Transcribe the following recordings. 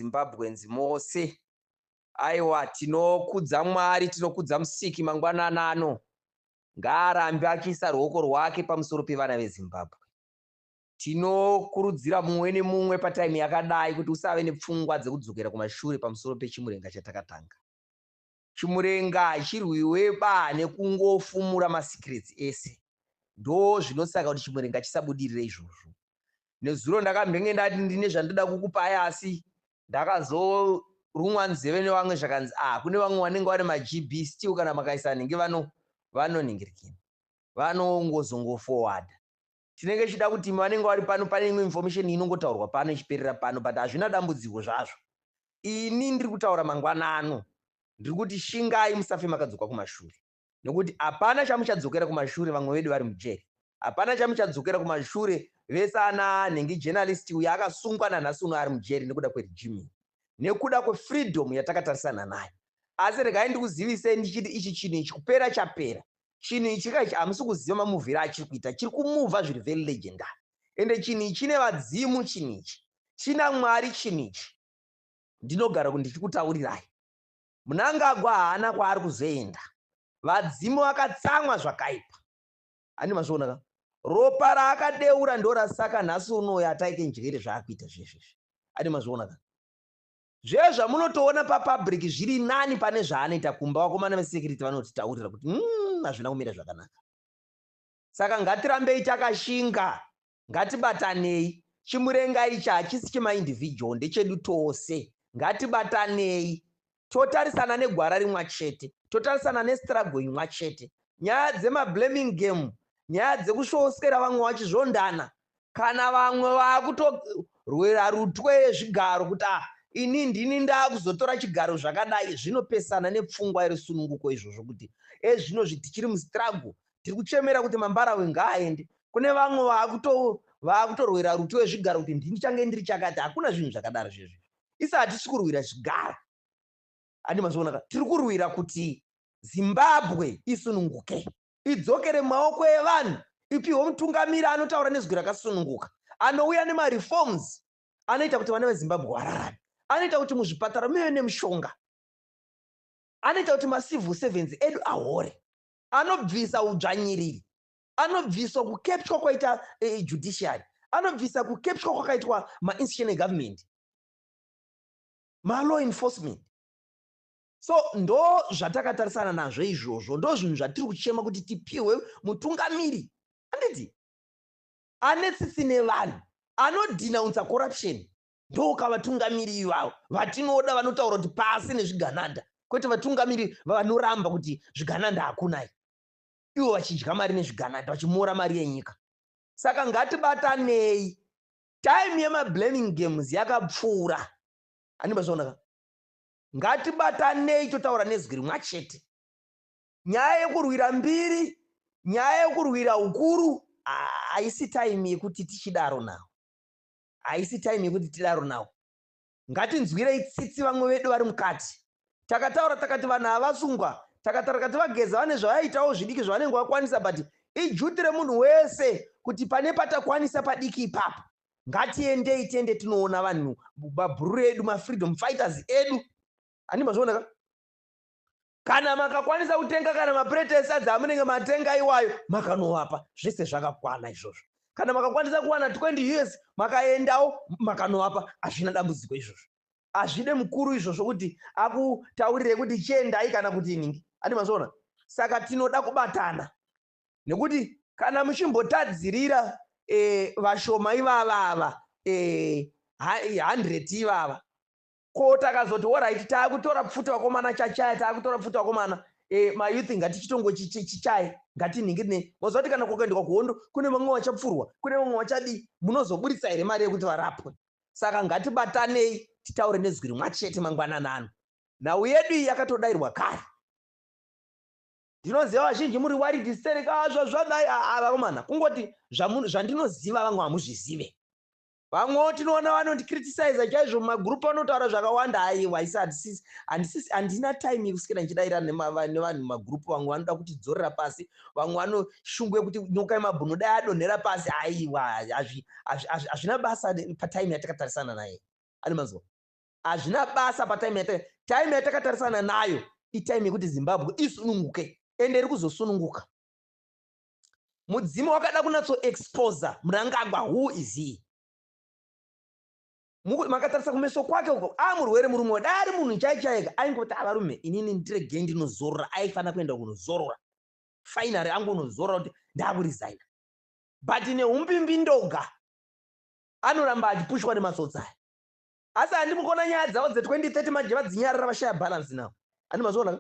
maZimbabweans mose. Aiwa, tinokudza Mwari, tinokudza Musiki mangwanani ano. Ngaarambe achiisa ruoko rwake pamusoro pevana veZimbabwe. Tinokurudzira mumwe nemumwe patime yakadai kuti usave nepfungwa dzekudzokera kumashure pamusoro pechimurenga chatakatanga. Chimurenga hachirwiwe ba nekungofumura masecrets ese. Ndo zvinosaka kuti chimurenga chisabudirire izvozvo. Nezuro ndakambenge ndati ndine zvandoda kukupai, asi ndakazorumwa nzeve nevamwe, zvakanzi ah, kune vamwe vanenge vane maGB still, kana makaisa nhingi vanonhingirikina, vanongozongoforwarda. Tinenge chida kuti vanenge vari pano, pane imwe information inongotaurwa pano ichiperera pano, but hazvina dambudziko zvazvo. Ini ndiri kutaura mangwanano, ndiri kuti shingai, musafe makadzoka kumashure, nekuti hapana chamuchadzokera kumashure. Vamwe vedu vari mujeri, hapana chamuchadzokera kumashure. Vese ana nhengi journalist uyo akasungwa, nanhasi uno ari mujeri nekuda kweregime, nekuda kwefreedom yatakatarisana nayo. Asi regai ndikuzivisei ndichiti ichi chinhu ichi kupera chapera. Chinhu ichi kaichi hamusi kuziva mamuvhiro achiri kuita, chiri kumuvha zviri very legendary. Ende chinhu ichi chine vadzimu, chinhu ichi china Mwari, chinhu ichi ndinogara ndichikutaurirai. Munangagwa haana kwaari kuzoenda. Vadzimu vakatsamwa zvakaipa, hani mazviona ka? Ropa raakadeura ndo rasaka nhasi unoyo ataike njere zvaakuita zvezvezvi, hani mazviona ka? Zve zvamunotoona papublic zviri nani pane zvaanoita kumba. Vakomana vesecurity vanotitaurira kuti hazvina kumira zvakanaka. Saka ngatirambei takashinga, ngatibatanei. Chimurenga ichi hachisi chemaindividual, ndechedu tose. Ngatibatanei, totarisana negwara rimwe chete, totarisana nestruggle imwe chete. Nyaya dzemablaming game, nyaya dzekusvoswera vamwe vachizvondana, kana vamwe vakutorwera rutwe yezvigaro kuti ah, ini ndini ndaakuzotora chigaro zvakadai, zvinopesana nepfungwa yerusununguko izvozvo. Kuti ezvinozvi tichiri mustruggle, tiri kuchemera kuti Mambarawe ngaaende, kune vamwe vaakutorwera rutwe yezvigaro kuti ndini change ndiri chakati. Hakuna zvinhu zvakadaro zvezvo. Isi hatisi kurwira zvigaro, handi mazviona? Tiri kurwira kuti Zimbabwe isununguke, idzokere mumaoko evanhu, ipiwe mutungamiri anotaura nezwi rakasununguka, anouya nemareforms anoita kuti vana veZimbabwe vararame, anoita kuti muzvipatara muve nemushonga, anoita kuti macivil servants edu ahore, anobvisa udzvanyiriri, anobviswa kukeptwa kwaita judiciary, anobvisa kukeptwa kwakaitwa mainstitution egovernment, malaw enforcement. So ndo zvatakatarisana nazvo izvozvo, ndo zvinhu zvatiri kuchema kuti tipiwe mutungamiri, handiti, ane tsitsi nevanhu, anodenounsa corruption. Ndoka vatungamiri ivavo vatinoda, vanotaura kuti pasi nezvigananda, kwete vatungamiri vanoramba kuti zvigananda hakunai, ivo vachidya mari nezvigananda, vachimora mari yenyika. Saka ngatibatanei. Time yemablaming games yakapfuura, handimazvionaka? Ngatibatanei, totaura nezwi rimwe chete. Nyaya yekurwira mbiri, nyaya yekurwira ukuru, haisi time yekuti tichidaro nawo, haisi time yekuti tidaro nawo. Ngatinzwirei tsitsi vamwe vedu vari mukati. Takataura takati vanhu havasungwa, takataura takati vageza vane zvavaitawo zvidiki zvavanenge vakwanisa, but iduty remunhu wese kuti pane patakwanisa padiki ipapo, ngatiendei, tiende tinoona vanhu, mabhururu edu, mafreedom fighters edu, handi mazvionaka? Kana makakwanisa kutenga kana mapureti esadza amunenge matenga iwayo, makanovapa, zvese zvakakwana izvozvo. Kana makakwanisa kuwana 20 US, makaendawo makanovapa, hazvina dambudziko izvozvo. Hazvide mukuru izvozvo kuti akutaurire kuti chiendai kana kuti ningi, handi mazviona? Saka tinoda kubatana, nekuti kana muchimbotadzirira vashoma ivavava 100 ivava, ko takazoti alright, taakutora pfuti vakomana, chachaya, taakutora pfuti vakomana, mayouth ngatichitongo chichaye, ngatinhingirine. Moziva kuti kana kukaendwa kuhondo kune vamwe vachapfurwa, kune vamwe vachadii, munozoburitsa here mari yekuti varapwe? Saka ngatibatanei, titaure nezwi rimwe chete mangwanani ano. Nhau yedu iyi yakatodayirwa kare. Ndinoziva vazhinji muri worried stereka zvazvadai. Vakomana, kungoti zvandinoziva vamwe hamuzvizive. Vamwewo tinoona vanondicriticiza chaizvo mumagurupu, vanotaura zvakawanda. Aiwa, isi handina time yekuswera ndichidayira nevanhu mumagurupu. Vamwe vanoda kutidzorera pasi, vamwe vanoshungu yekuti nyoka yemabhunu dai adonhera pasi. Aiwa, hazvina basa patime yatakatarisana naye, ani mazuva. Hazvina basa patime yata time yatakatarisana nayo, itime yekuti Zimbabwe isununguke, ende iri kuzosununguka. Mudzimu wakada kunatsoexposa Mnangagwa. Who is he? Makatarisa kumeso kwake uko, amurwere murume. Dai ari munhu chai chaika, aingoti, "Avarume, inini ndiregei ndinozorora." Aifanira kuenda kunozorora. Finally angonozorora kuti ndakuresigna, but neumbimbindoga anoramba achipushwa nematsotsi aya. Asi handimukona nyaya dzavo dze2030 manje vadzinyarara, vashaya balance now. Handi mazviona?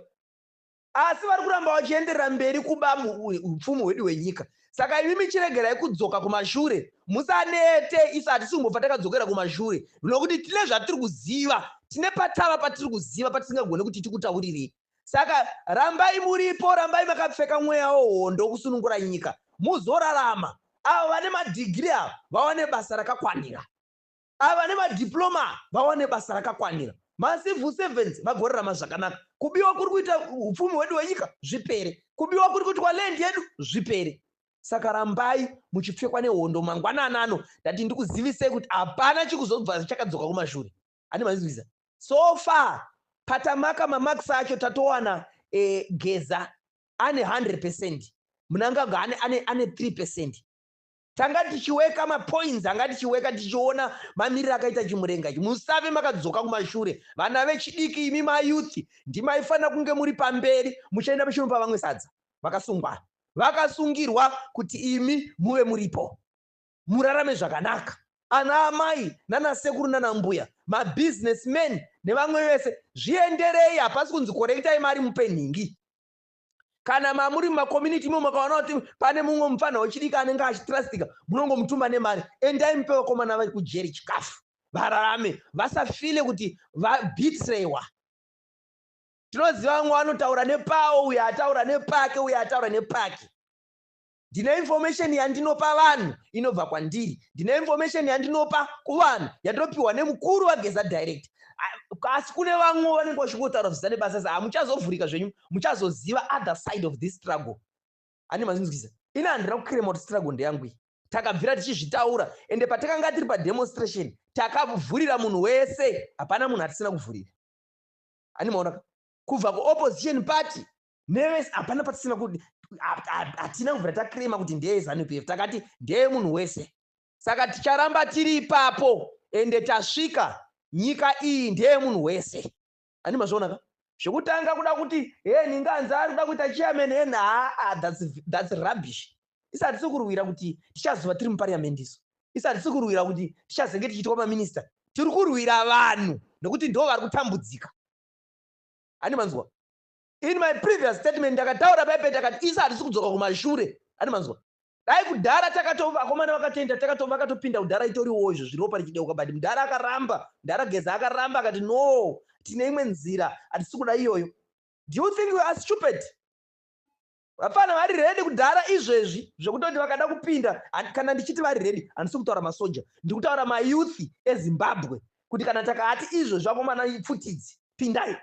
Asi vari kuramba vachienderera mberi kuba upfumi hwedu hwenyika. Saka imi michiregerai kudzoka kumashure, musanete. Isu hatisi kumbobva takadzokera kumashure, nokuti tine zvatiri kuziva, tine patava patiri kuziva patisingagone kuti tikutaurirei. Saka rambai muripo, rambai makapfeka mweya wehondo kusunungura nyika, muzorarama. Ava vane madhigiri ava vawane basa rakakwanira, ava vane madiploma vawane basa rakakwanira, macivil servants vagorarama zvakanaka. Kubiwa kuri kuita upfumi hwedu hwenyika zvipere, kubiwa kuri kuitwa land yedu zvipere. Saka rambai muchipfekwa nehondo. Mangwananano ndati ndikuzivisei kuti hapana chikuzobva chakadzoka kumashure. Handi mazvizwisa? So far patamaka mamarks acho tatowana Geza ane 100%, Mnangagwa ane 3%. Tanga tichiweka mapoints, anga tichiweka tichiona mamiriro akaita chimurenga ichi. Musave makadzoka kumashure, vana vechidiki. Imi mayouth ndimaifanira kunge muri pamberi, muchaenda muchinopa vamwe sadza. Vakasungwa, vakasungirwa kuti imi muve muripo, murarame zvakanaka. Ana amai nanasekuru nanambuya, mabusinessmen nevamwe vese, zvienderei. Hapasi kunzi korektai mari mupe nhingi. Kana mamuri mumacommunity imo, makaona kuti pane mumwe mufana wechidiki anenge achitrustika, munongomutuma nemari. Endai mupe vakomana vari kujeri chikafu, vararame, vasafile kuti vabetreyiwa. Tinoziva vamwe vanotaura nepawo, uyo ataura nepake, uyo ataura nepake. Ndine information yandinopa vanhu inobva kwandiri. Ndine information yandinopa kuvanhu yandinopiwa nemukuru vaGeza direct. Asi kune vamwe vanenge vachingotaura zvisina nebasa. Sa hamuchazovhurika zvenyu, muchazoziva other side of this struggle. Ani mazinzwisa? Ini handina kuclaima kuti struggle ndeyangu iyi. Takabvira tichizvitaura, ende patakanga tiri pademonstration takavhurira munhu wese, hapana munhu atisina kuvhurira. Ani maona? Kubva kuopposition party nevese, hapana patisina. Hatina kubvira taclaima kuti ndeyeZANU PF, takati ndeyemunhu wese. Saka ticharamba tiri ipapo, ende tasvika. Nyika iyi ndeyemunhu wese. Ani mazvionaka? Zvekutanga kuda kuti he ninganzi ari kuda kuita chairman en, haa, that's rubbish. Isi hatisi kurwira kuti tichazova tiri muparliament. Isu isi hatisi kurwira kuti tichazenge tichiitwa maminista. Tiri kurwira vanhu, nekuti ndo vari kutambudzika. Ani manzwa? In my previous statement ndakataura paipe, takati isi hatisi kudzoka kumashure. Ani manzwa? Dai kudhara takato vakomana vakatoenda, takato vakatopinda kudhara, itoriwo izvo zviriwo parichideuka, but mudhara akaramba. Mudhara Geza akaramba, akati, "No, tine imwe nzira, hatisi kuda iyoyo." Do you think we are stupid? Vafana vari ready kudhara izvezvi, zvekutoti vakada kupinda. Kana ndichiti vari ready, handisi kutaura masoja, ndiri kutaura mayouth eZimbabwe, kuti kana takaati izvezvi, "Vakomana, pfutidzi, pindai,"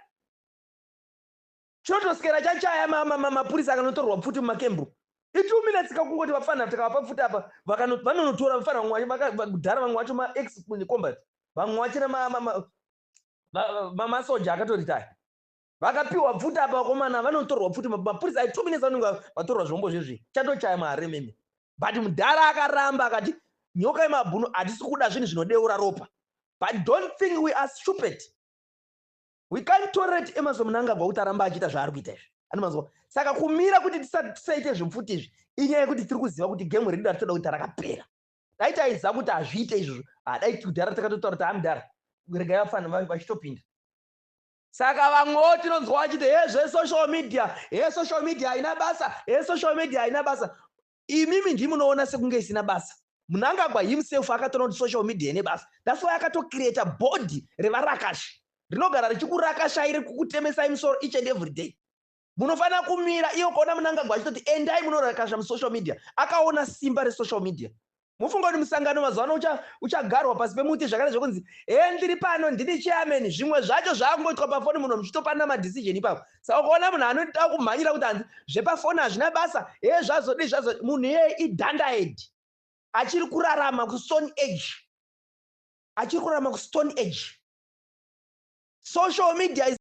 chinotosikera chachaya mapurisa akanotorwa pfuti mumakembu. I2 minutes kakungoti vafana tikavapa pfuti apa, vanonotora. Vafana vamwe kudhara, vamwe vacho maex combat, vamwe vachina masoja akatoritaya, vakapiwa pfuti apa, vakomana vanotorwa pfuti, mapurisa ai 2 minutes vanenge vatorwa zvombo zvezvi, chatochaya maharememe. But mudhara akaramba, akati, "Nyoka yemabhunu, hatisi kuda zvinhu zvinodeura ropa." But don't think we are stupid. We can't tolerate Emmerson Mnangagwa kuti aramba achiita zvaari kuita izvi. Anomanzwa? Saka kumira kuti tisaite zvepfuti izvi inyaya yekuti tiri kuziva kuti game redu ratitoda kuita rakapera. Dai taiziva kuti hazviite izvozvo, hadai kudhara takatotaura kuti, "Hamudhara, regai vafana vachitopinda." Saka vamwewo tinonzwa vachiti, "He, zvesocial media, he, social media haina basa, he, social media haina basa." Imimi ndimunoona sekunge isina basa. Mnangagwa himself akatoona kuti social media ine basa. That's why akatocreata body revarakashi rinogara richikurakashai, rikukutemesai musoro each and every day. Munofanira kumira iyo kuona Mnangagwa achitoti, "Endai munorakasha musocial media." Akaona simba resocial media. Mufunga kuti musangano mazuva ano uchagarwa pasi pemuti zvakare, zvekunzi, "He, ndiri pano, ndini chairman"? Zvimwe zvacho zvaakungoitwa pafoni, munhu muchitopana madecision ipapo. Saka ukaona munhu anoda kumhanyira kuti hanzi zvepafoni hazvina basa, he, zvazodi zvazo, munhu iyeye idunderhead, achiri kurarama kustone age, achiri kurarama kustone age. Social media is